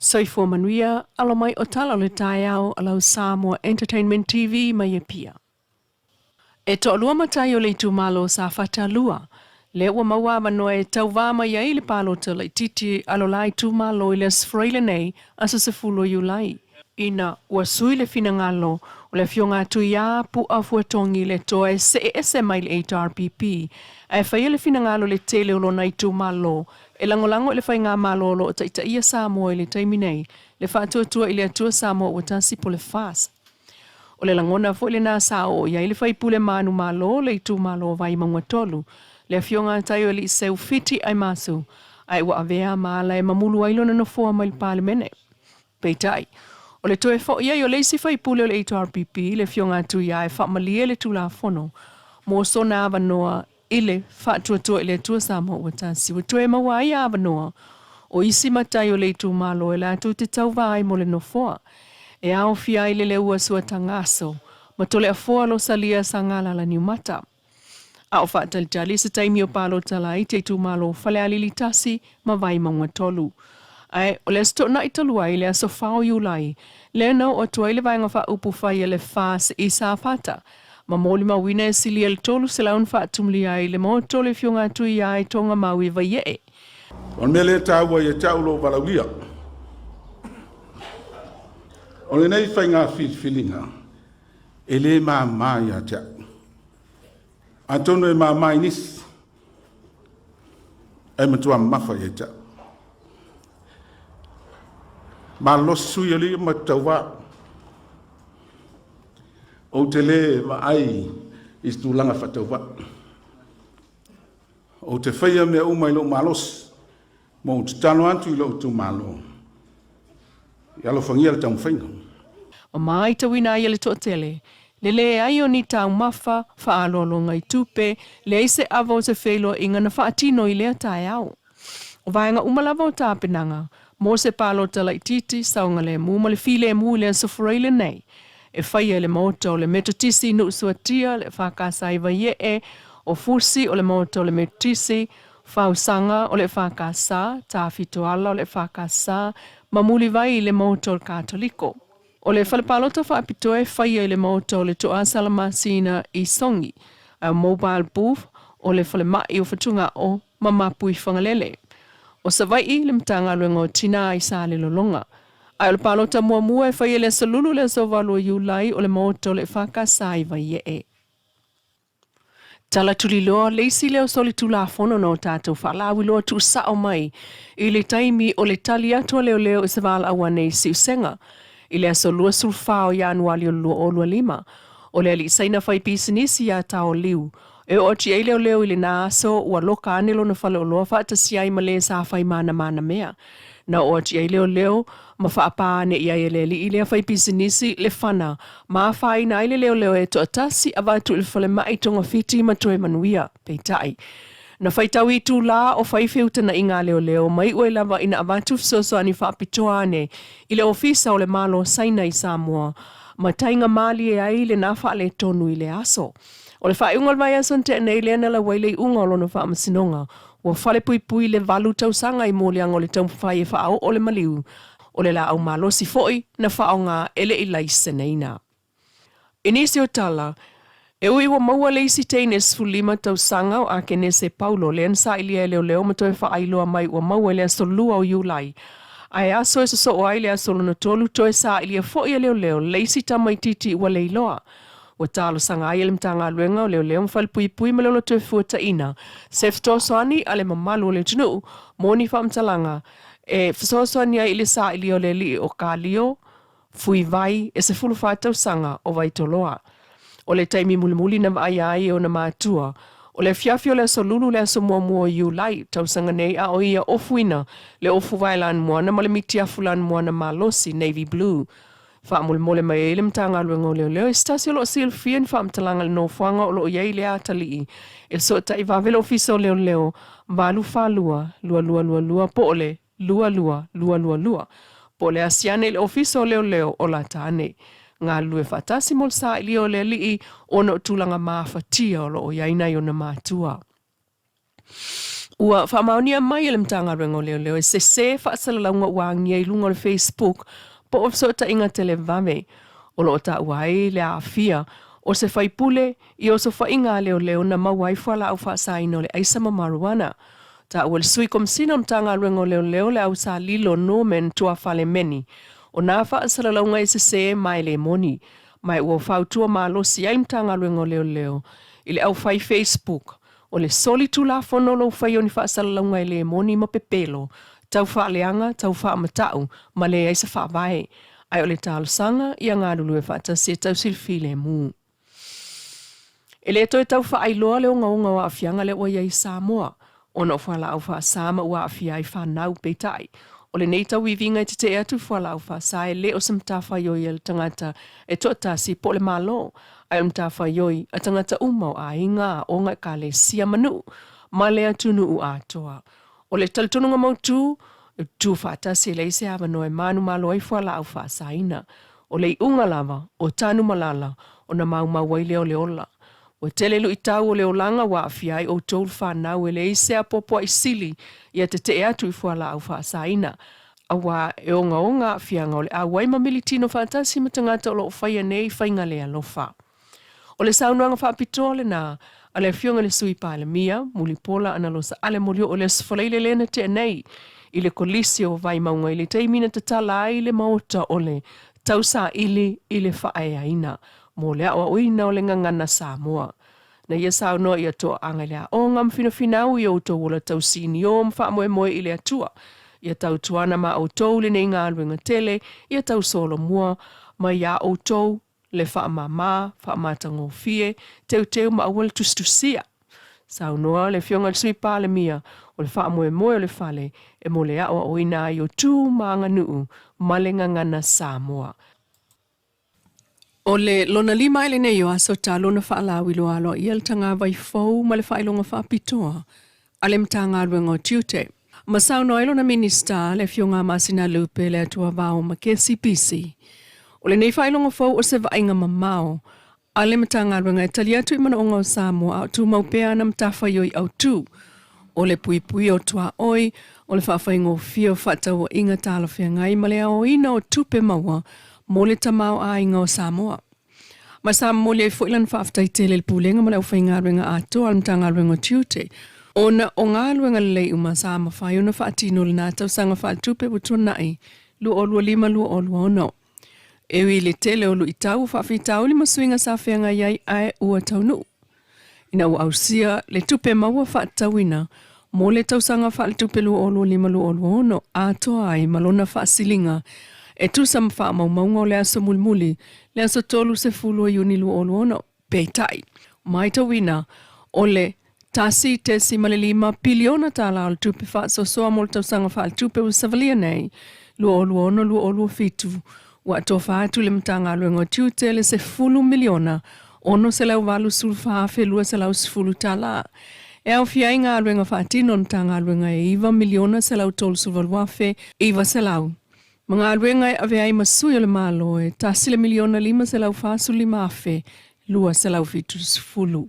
Soifua manuia, alo mai o tala o le taeao a lau Samoa Entertainment TV mai Apia. E toalua matai o le itumalo o Safata 2, lea ua maua avanoa e tauva mai ai i le palota laitiiti a lo la itumalo i le Aso Faraile nei, aso 10 o Iulai, ina ua sui le finagalo o le Afioga a Tuiā Pu'a Fuatogi Letoa e see ese mai le HRPP ae faia le finagalo i le tele o lona itumalo e lagolago i le Faigamalo o lo o taitaia Samoa i le taimi nei, le Faatuatua i le Atua Samoa Ua Tasi po o le FAST. O le lagona foi lena sa oo i ai le faipule manumalo o le itumalo o Vaimauga 3, le Afioga a Taioalii Seu Fiti Aimasu, ae ua avea ma ala e mamulu ai lona nofoa mai le Palemene. Peitai, o le toe foi ai o le isi faipule o le HRPP, le Afioga a Tuiae faamalie le Tulafono mo sona avanoa i le Faatuatua i le Atua Samoa Ua Tasi, ua toe maua ai avanoa o isi matai o le itumalo e latou te tauva ai mo le nofoa e aofia ai le Leua Suatagaso ma Toleafoa Losalia Sagalala Niumata. A o faatalitali se taimi o palota laiti a itumalo o Falealili 1 ma Vaimauga 3. Ae o le Aso Toonai talu ai, le aso 4 o Iulai, lea na oo atu ai le Vaega Faaupufai a le FAS i Safata ma molimauina e silia i le 300 na faatumulia ai le Maota o le Afioga a Tuiae Togamau i Vaiee. O le mea lea e taua ia te au lou valaaulia, o lenei faiga filifiliga e le mama ia te au. Atonu e mama i nisi, ae matua mamafa ia te au. Malolosi sui alii ma tauvā. Ou te le vaai i se tulaga faatauvaa. Ou te faia mea uma i lou malosi, ma ou tatalo atu i lou itumalo, ia alofagia le taumafaiga. Ma maitauina ai e le toatele, le leai o ni taumafa, faaaloaloga i tupe, leai se ava o se feiloaiga na faatino i lea taeao. O vaega uma lava o tapenaga mo se palota laitiiti, saogalemu ma le filemu i le Aso Faraile nei, e faia e le Maota o le Metotisi i Nuusuatia, le EFKS i Vaiee, o Fusi o le Maota o le Metotisi, Fausaga o le EFKS, Tafitoala o le EFKS, ma Mulivai i le Maota o le Katoliko. O le fale palota faapitoa e faia i le Maota o le Toa Salamasina i Sogi, a o Mobile Booth o le Falemai o Fatugao ma Mapuifagalele. O Savaii le Matagaluega o Tinā i Salelologa. Ae o le palota muamua e faia i le aso Lulu i le aso 8 o Iulai o le Maota o le EFKS i Vaiee. Tala tuliloa, le isi lea o solitulafono na o tatou faalauiloa tuusao mai i le taimi o le tali atu a leoleo i se valaau ane i Siusega i le aso 24 o Ianuali o le 2025. O le alii Saina fai pisinisi ia Tao Liu e oo atu i ai leoleo i lena aso ua loka ane lona faleoloa faatasi ai ma le sa fai manamana mea. Na oo atu i ai leoleo ma faapā ane i ai e le alii lea fai pisinisi le fana ma afaina ai le leoleo e toatasi avatu i le falemai togafiti ma toe manuia. Peitai, na faitau itulā o fai feutanaʻiga a leoleo ma iʻu ai lava ina avatu fesoasoani faapitoa ane i le Ofisa o le Malo o Saina i Samoa ma taiga malie ai lena faaletonu i lea aso. O le faaiuga o le vaiaso na tea nei lea na lau ai le iuga o lona faamasinoga Ua falepuipui le valu tausaga i moliaga o le taumafai e faaoo le maliu o le laau malosi foi na faaaoga e le i laiseneina. I nisi o tala, e ui ua maua le isi teine 15 tausaga o Akenese Paulo lea na sailia e leoleo ma toe faailoa mai ua maua i le aso 2 o Iulai, ae aso e sosoo ai le aso lona tolu toe sailia foi e leoleo le isi tamaitiiti ua leiloa. Ua talosaga ai e le Matagaluega o Leoleo ma Falepuipui ma le Ola Toefuataina se fesoasoani a le mamalu o le atunuu mo ni faamatalaga e fesoasoani ai i le sailia o le alii o Kalio Fuivai e 14 tausaga o Vaitoloa. O le taimi mulimuli na vaaia ai e ona matua, o le afiafi o le aso Lulu le aso muamua o Iulai tausaga nei a o ia ofuina le ofu vae lanumoana ma le mitiafu lanumoana malosi navy blue. Faamolemole mai ai le Matagaluega o Leoleo i se tasi o lo o silafia ni faamatalaga i le nofoaga o lo o i ai lea atalii e fesootai vave le Ofisa o Leoleo 842 2222 po o le 22222 po o le asi ane i le Ofisa o Leoleo o lata ane. Galulue faatasi mo le sailia o le alii ona o tulaga mafatia o lo o i ai nai ona matua. Ua faamaonia mai e le Matagaluega o Leoleo e sesē faasalalauga ua agia i luga o le Facebook po o fesootaiga televave o lo o taua ai le aafia o se faipule i osofaiga a leoleo na maua ai fualaau faasaina o le aisa ma marijuana. Taua e le Sui Komesina o le Matagaluega o Leoleo le Ausalilo Norman Tuafale Meni o nā faasalalauga e sesē ma e le moni, ma e ua fautua malosi ai le Matagaluega o Leoleo i le aufai Facebook O le soli tulafono lou faia o ni faasalalauga e le moni ma pepelo, tau faaleaga, tau faamata'u, ma leai se faavae. Ae o le talosaga ia galulue faatasi e tausi le filemu. E le toe tau faailoa le ogaoga o aafiaga lea ua i ai i Samoa, ona o fualaau faasa ma ua aafia ai fanau. Peitai, o lenei tauiviga e tetee atu i fualaau faasa e le o se matafaioi a le tagata e toatasi po o le Malo, ae o le matafaioi a tagata uma o aiga, aoga, ekalesia ma nuu, ma le atunuu atoa. O le talitonuga mautu, e tutu faatasi e leai se avanoa e manumalo ai fualaau faasaina. O le iuga lava, o Tanumalala, ona maumau ai lea o le ola. Ua tele luitau o le olaga ua aafia ai outou le fanau e leai se apoapoai sili ia tetee atu i fualaau faasaina, auā e ogaoga aafiaga o le auai ma militino faatasi ma tagata o lo o faia nei faiga le alofa. O le saunoaga faapitoa lena a le Afioga i le Sui Palemia, Mulipola Analosa Ale Molioo i le Aso Faraile lea na tea nei i le Kolisi o Vaimauga i le taimi na tatala ai le Maota o le Tausaili i le Faaeaina mo le aoaoina o le gagana Samoa. Na ia saunoa ia toaaga i le aoga ma finafinau i outou ola tausinio ma faamoemoe i le Atua. Ia tautuana ma outou lenei galuega tele, ia tausolomua mai iā outou le faamama, faamatagofie, teuteu ma aua le tusitusia. Saunoa le Afioga i le Sui Palemia, o le faamoemoe o le fale e mo le aoaoina ai o tu ma aganuu ma le gagana Samoa. O le lona lima ai lenei o aso talu ona faalauiloa aloaia le tagavai fou ma le faailoga faapitoa a le Matagaluega o Tiute. Ma saunoa ai lona Minisita, le Afioga a Masina Lupe Leatuavao Makesi PC. O lenei faailoga fou o se vaaiga mamao a le Matagaluega e tali atu i manaoga o Samoa a o tumau pea ana matafaioi autu o le puipuia o tuaoi, o le faafaigofie o faatauaiga talafeagai ma le aoina o tupe maua mo le tamaoaiga o Samoa. Ma sa momoli ai foi lana faafetai tele i le Pulega ma le aufaigaluega atoa a le Matagaluega o Tiute ona o galuega lelei uma sa mafai ona faatino i lena tausaga faaletupe ua tuanai 2025/2026. E ui i le tele o luitau o faafitauli ma suiga sa feagai ai ae ua taunuu ina ua ausia le tupe maua faatatauina mo le tausaga faaletupe 2025/2026 atoa ai ma lona faasiliga e tusa ma faamaumauga o le aso mulimuli le aso 30 o Iuni 2026. Peitai, maitauina o le $1.5 piliona tala o le tupe faasoasoa mo le tausaga faaletupe ua savalia nei 2026/2027 ua atofa atu le Matagaluega o Tiute le $10 miliona $684,210 tala e aofia ai galuega faatino a le Matagaluega e $9 miliona $138,900 ma galuega e avea ai ma sui o le Malo e $1 miliona $545,270.